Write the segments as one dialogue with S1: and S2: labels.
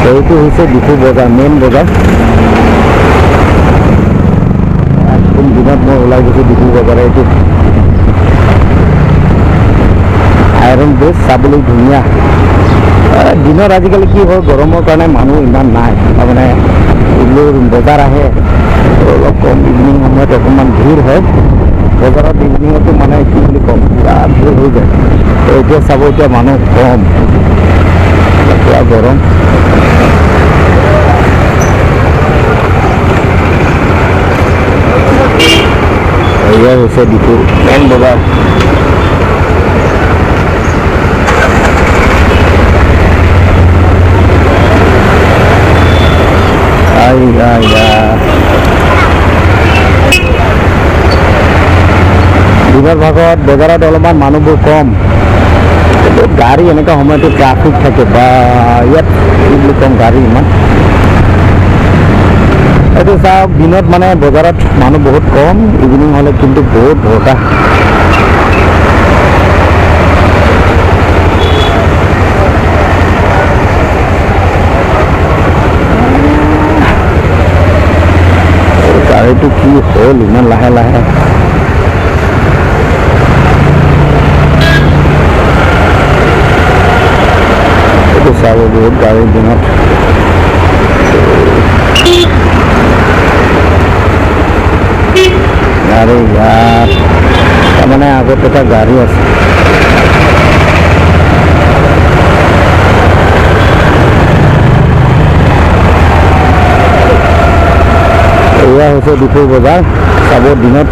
S1: এইটো হৈছে ডিফু বজাৰ, মেইন বজাৰ। একদম দিনত মই ওলাই গৈছোঁ ডিফু বজাৰ। এইটো আইৰণ ব্ৰিজ চাবলৈ ধুনীয়া। দিনত আজিকালি কি হয়, গৰমৰ কাৰণে মানুহ ইমান নাই, তাৰমানে এইবোৰ বজাৰ আহে অলপ কম। ইভিনিং সময়ত অকণমান ভিৰ হয় বজাৰত। ইভিনিঙতো মানে কি বুলি ক'ম, পূৰা ভিৰ হৈ যায়। এতিয়া চাব, এতিয়া মানুহ কম, পূৰা গৰম। এয়া হৈছে ডিফু মেইন বজাৰ। দিনৰ ভাগত বজাৰত অলপমান মানুহবোৰ কম, কিন্তু গাড়ী এনেকুৱা সময়তো ট্ৰাফিক থাকে বা ইয়াত কি বুলি ক'ম, গাড়ী ইমান। এইটো চাওক, দিনত মানে বজাৰত মানুহ বহুত কম, ইভিনিং হ'লে কিন্তু বহুত ভৰকা। গাড়ীটো কি হ'ল ইমান লাহে লাহে? এইটো চাব, বহুত গাড়ীৰ দিনত। আৰে ইয়াৰ তাৰমানে আগত এটা গাড়ী আছে। এয়া হৈছে ডিফু বজাৰ। চাব, দিনত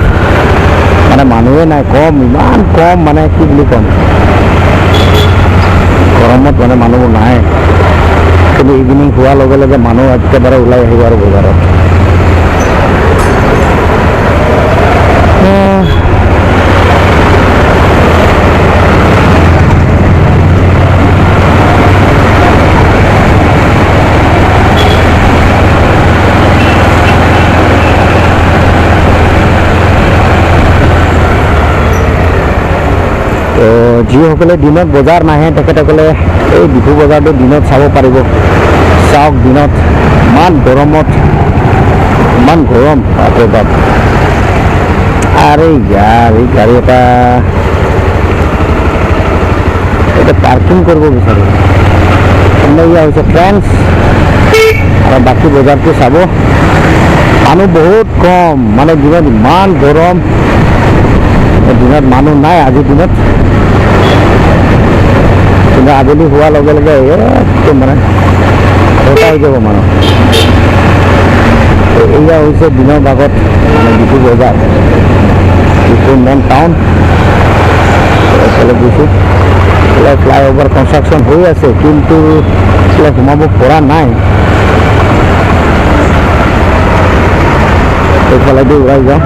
S1: মানে মানুহে নাই, কম, ইমান কম, মানে কি বুলি ক'ম, গৰমত মানে মানুহবোৰ নাই। কিন্তু ইভিনিং হোৱাৰ লগে লগে মানুহ একেবাৰে ওলাই আহিব আৰু বজাৰত। যিসকলে দিনত বজাৰ নাহে, তেখেতসকলে এই ডিফু বজাৰটো দিনত চাব পাৰিব। চাওক, দিনত ইমান গৰমত, ইমান গৰম, বাপৰে বাপ। আৰে ইয়াৰ এই গাড়ী এটা এটা পাৰ্কিং কৰিব বিচাৰে। এয়া হৈছে ট্ৰেন্স। আৰু বাকী বজাৰটো চাব, মানুহ বহুত কম, মানে দিনত ইমান গৰম, দিনত মানুহ নাই আজিৰ দিনত। কিন্তু আবেলি হোৱাৰ লগে লগে একদম মানে ভৰ্তা হৈ যাব মানুহ। এয়া হৈছে দিনৰ ভাগত মানে ডিফু বজাৰ, ডিফু মেইন টাউন। এইফালে গৈছোঁ, এইফালে ফ্লাইঅভাৰ কনষ্ট্ৰাকশ্যন হৈ আছে, কিন্তু এইফালে সোমাব পৰা নাই। এইফালেদি ওলাই যাওঁ।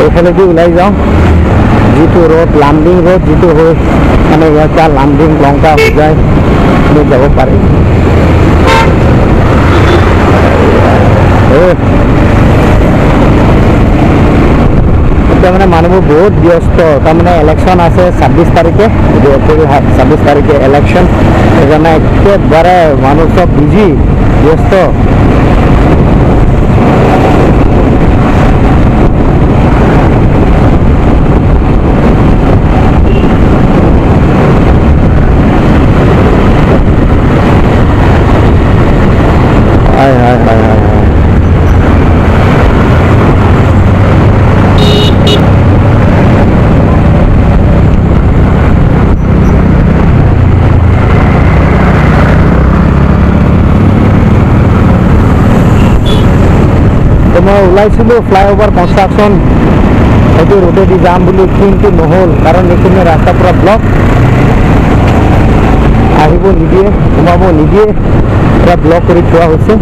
S1: এইফালেদি ওলাই যাওঁ, যিটো ৰোড লামডিং ৰোড, যিটো হৈ মানে ইয়াৰ পৰা লামডিং লংকা হোজাই যাব পাৰি। এতিয়া মানে মানুহবোৰ বহুত ব্যস্ত, তাৰমানে ইলেকশ্যন আছে 26 তাৰিখে, এপ্ৰিল 26 তাৰিখে ইলেকশ্যন, সেইকাৰণে একেবাৰে মানুহ চব বিজি, ব্যস্ত। হয় হয় হয় হয় হয়। তো মই ওলাইছিলোঁ ফ্লাইঅভাৰ কনষ্ট্ৰাকশ্যন সেইটো ৰোডেদি যাম বুলি, কিন্তু নহ'ল, কাৰণ এইখিনি ৰাস্তা পূৰা ব্লক, আহিব নিদিয়ে, সোমাব নিদিয়ে, পূৰা ব্লক কৰি থোৱা হৈছে।